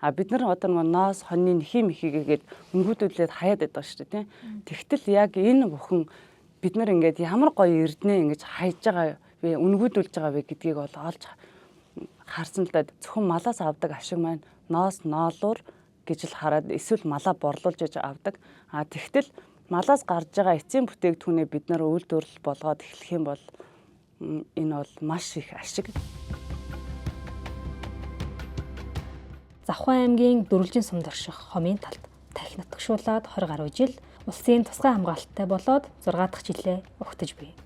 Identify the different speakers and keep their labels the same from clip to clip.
Speaker 1: А бид нар одоо нөгөө ноос хоньны нэхий мэхийгээд өнгөдүүлээд хаяад байдаг шүү дээ, тийм. Тэгтэл яг энэ бүхэн бид нар ингээд ямар гоё эрдэнэ ингэж хайж байгаа вэ, үнгүүдүүлж байгаа вэ гэдгийг бол олж харсан л да. Зөвхөн малаас авдаг ашиг маань ноос ноолуур гэж л хараад эсвэл малаа борлуулж яж авдаг. А тэгтэл малаас гарч байгаа эцсийн бүтээгдэхүүнээ бид нар үйлдвэрлэл болгоод эхлэх юм бол энэ бол маш их ашиг.
Speaker 2: Завхан аймгийн Дөрвөлжин сумд орших хомын талд дахь нутагшуулаад 20 гаруй жил улсын тусгай хамгаалттай болоод 6 дахь жилээ угтаж бий.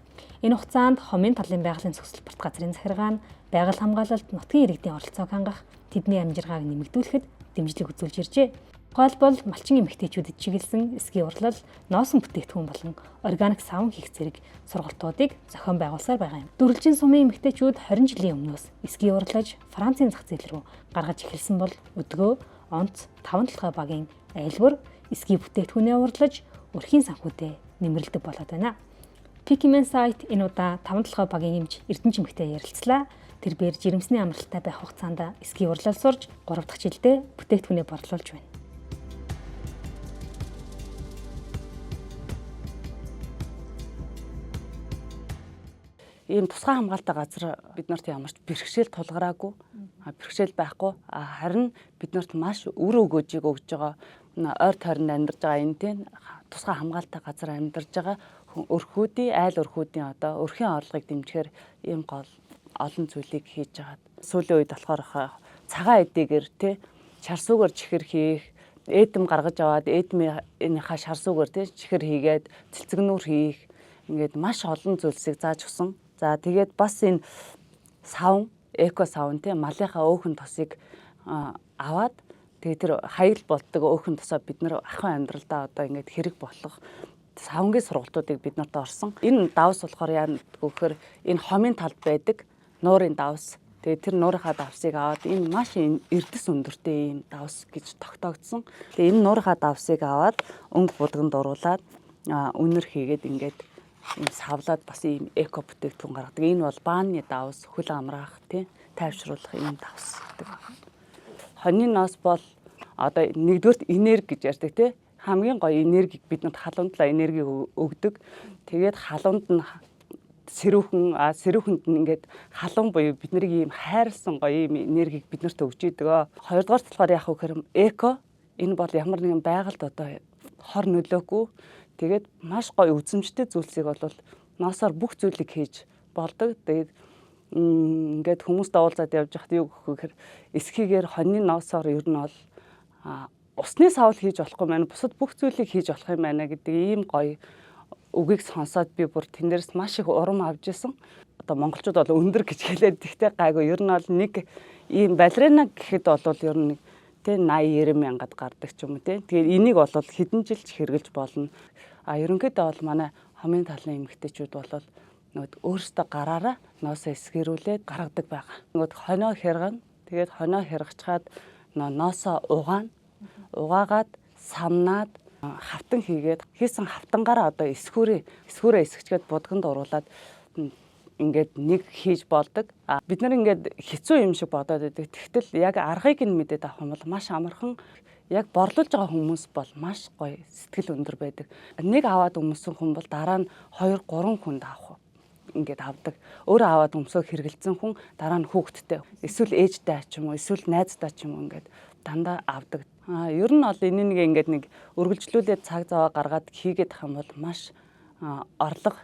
Speaker 2: Энэ хугацаанд хомын талын байгалийн зохицолборт газрын захиргаа нь байгаль хамгаалалд нутгийн иргэдийн оролцоог хангах, тэдний амжиргааг нэмэгдүүлэхэд дэмжлэг үзүүлж иржээ. Тухайлбал малчин эмэгтэйчүүдэд чиглэсэн эсгийн урлал, ноосон бүтээгдэхүүн болон органик савн хийх зэрэг сургалтуудыг зохион байгуулсаар байгаа юм. Дөрвөлжин сумын эмэгтэйчүүд 20 жилийн өмнөөс эсгийн урлаж Францын зах зээл рүү гаргаж эхэлсэн бол өдгөө, онц, таван толгой багийн айлбар эсгийн бүтээгдэхүүнээ урлаж өрхийн санхүүтэй нэмэрлэдэг болоод байна. Pikiman сайт энэ удаа таван толгой багийн эмч Эрдэнэ чимэгтэй ярилцлаа. Тэр бээр жирэмсний амралттай байх хугацаанд эсгийн урлал сурж 3 дахь жилдээ бүтээгдэхүүнээ борлуулж байна.
Speaker 1: Ийм тусгай хамгаалалттай газар бид нарт ямар ч бэрхшээл тулгараагүй, бэрхшээл байхгүй. Харин бид нарт маш үр өгөөжийг өгж байгаа ойр тойронд амьдарч байгаа энэ тийм тусгай хамгаалалттай газар амьдарч байгаа өрхүүдийн айл өрхүүдийн одоо өрхийн орлогыг дэмжихээр ийм гол олон зүйлийг хийж байгаа. Сүүлийн үед болохоор цагаан эдийгэр тий шарсуугаар чихэр хийх, эдэм гаргаж аваад эдмийнхаа шарсуугаар тий чихэр хийгээд цэлцэгнүүр хийх ингээд маш олон зүйлсийг зааж өгсөн. За тэгээд бас энэ савн, эко савн тий малынхаа өөхөн тосыг аваад тэгээд тэр хаял болдог өөхөн тосоо бид нар ахуй амьдралдаа одоо ингээд хэрэг болох савнгийн сургалтуудыг бид нарт орсон. Энэ давс болохоор яа гэхээр энэ хомын талд байдаг нуурын давс. Тэгээд тэр нуурынхаа давсыг аваад энэ маш эрдэс өндөртэй ийм давс гэж тогтоогдсон. Тэгээд энэ нуурынхаа давсыг аваад өнгө будганд оруулаад үнэр хийгээд ингээд ийм савлаад бас ийм эко бүтээгдэхүүн гаргадаг. Энэ бол бааны давс, хөл амраах, тий тайвшруулах ийм давс гэдэг. Хоньны ноос бол одоо нэгдүгээрт энерги гэж ярьдаг тий. Хамгийн гоё энергийг биднэрт халуун талаа энергийг өгдөг. Тэгээд халуунд нь сэрүүхэн, сэрүүхэнд нь ингээд халуун буюу бид нарыг ийм хайрлсан гоё ийм энергийг биднэрт өгч идэг. Хоёрдугаар болохоор яах вэ гэхээр эко энэ бол ямар нэгэн байгальд одоо хор нөлөөгүй. Тэгээд маш гоё үзэмжтэй зүйлсийг бол ноосоор бүх зүйлийг хийж болдог. Тэгээд ингээд хүмүүст уулзаад явж байхад юу гэх вэ гэхээр эсхийгээр хоньны ноосоор ер нь бол усны савл хийж болохгүй маань бусад бүх зүйлийг хийж болох юм байна гэдэг ийм гоё үгийг сонсоод би бүр тэн дээрс маш их урам авч исэн. Одоо монголчууд бол өндөр гэж хэлээд тэгтээ гайгүй. Ер нь бол нэг ийм балерина гэхэд бол ер нь нэг тэ 80 90 мянгад гардаг ч юм уу тэ. Тэгээд энийг бол хэдэн жил ч хэрглэж болно. А ерөнхийдөө бол манай хомын талын эмэгтэйчүүд бол нөгөө өөрсдөө гараараа ноосоо эсгэрүүлээд гаргадаг байгаа. Нөгөө хонио хэргэн. Тэгээд хонио хэргачаад ноосоо угаана. Угаагаад самнаад хавтан хийгээд хийсэн хавтангаараа одоо эсхүүрээ эсгчгээд будганд оруулаад ингээд нэг хийж болдог. А бид нар ингээд хэцүү юм шиг бодоод байдаг. Тэгтэл яг аргыг нь мэдээд авах юм бол маш амархан. Яг борлуулж байгаа хүмүүс бол маш гоё сэтгэл өндөр байдаг. Нэг аваад өмсөн хүн бол дараа нь 2 3 хүнд авах ингээд авдаг. Өөрөө аваад өмсөө хэрэгэлцэн хүн дараа нь хүүхэдтэй эсвэл ээжтэй ч юм уу эсвэл найзтай ч юм уу ингээд дандаа авдаг. Ер нь бол энэ нэг ингээд нэг үргэлжлүүлээд цаг зав гаргаад хийгээд ах юм бол маш орлого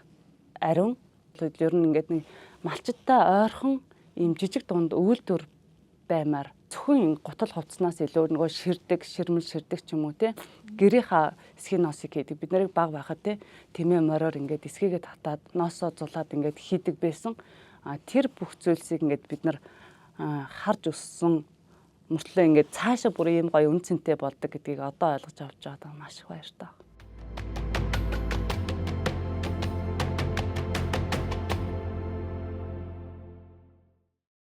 Speaker 1: ариун. Ер нь ингээд нэг малчиттай ойрхон ийм жижиг дунд үйлдвэр баймаар зөвхөн гутал хувцснаас илүү нөгөө ширдэг, ширмэл ширдэг ч юм уу те гэрийнхаа эсхийн ноосыг хийдэг. Бид нарыг баг байхад те тэмээ мориор ингээд эсхийгээ татаад ноосоо зулаад ингээд хийдэг байсан. А тэр бүх зүйлсийг ингээд бид нар харж өссөн мөртлөө ингээд цаашаа бүр ийм гоё үн цэнтэй болдог гэдгийг одоо ойлгож авч байгаадаа маш их баяртай.